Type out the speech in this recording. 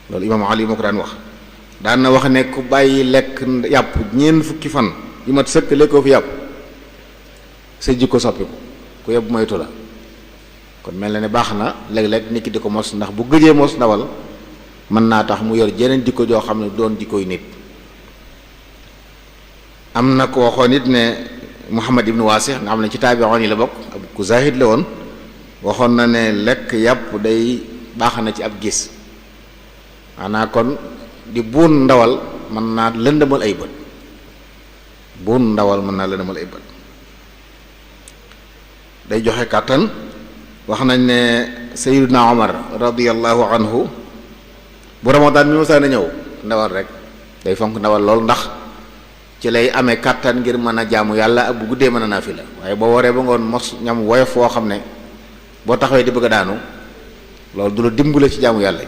loolu imaam Ali moo ko daan wax. daan na wax ne ku bàyyi lekk yàpp ñeent fukki fan yu mat sëkk lekkoo fi yàpp sa jikko soppiku ku yóbbu moytu la. kon mel na ne baax na léeg-léeg nit ki di ko mos ndax bu gëjee mos ndawal mën naa tax mu yor jeneen jikko joo xam ne doon jikkoy nit. am na ko waxoon it ne Muhammad ibnu Waasi nga xam ne ci taabi'oon yi la bokk ab ku zahid la woon waxoon na ne lekk yàpp day baax na ci ab gis maanaam kon di buun ndawal mën naa lëndëmal ay bët buun ndawal mën naa lëndëmal ay bët day joxe kàttan. wax nañ ne Sayyiduna Omar radiyallahu anhu bu Ramadan mi mosaa na ñëw ndawal rek day fonk ndawal lool ndax ci lay amee kàttan ngir mën a jaamu yàlla ak bu guddee mën a naafila waaye boo waree ba ngoon mos ñam woyof foo xam ne boo taxawee di bëgg a daanu loolu du la dimbale ci jaamu yàlla